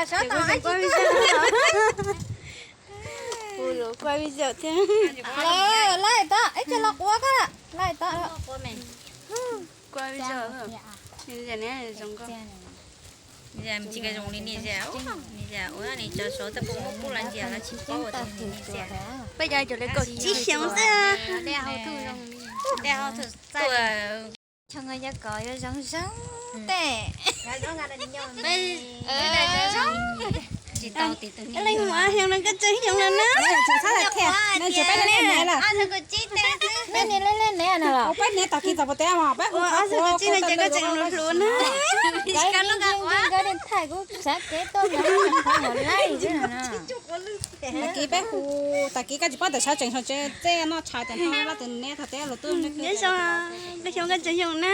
Kuv yuav kuaj video thiab. Lawm, laij tau, ib tsam los quaj koj, laij tau. Kuaj video. Niam Zia, niam zoo nkauj. Niam Zia tsis zoo li niam Zia, niam Zia ua ni tso suav tej pub muab pub los Zia los tsis paub ua niam Zia. Peb cov cov li kaum tsib xyoos xwb. Tuaj, choo yog kom yuav zoo zoo tej. Tsis tau tim tus leej muam xyoo no koj tseem xyoo no na. Peb niam leej leej ne los peb niam tag kis txog puas tes mas peb hu ob tug tsib no ces koj tseem hluas hluas na. Nkawd thaij kuv sab kev tuaj mus laij. Tag kis peb hu, tag kis koj tsis paub tias sawv tsees saum tsev noj tshais tias no laj tus neb thaum teb los tuaj. Nyob zoo, koj xyoo koj tseem xyoo na.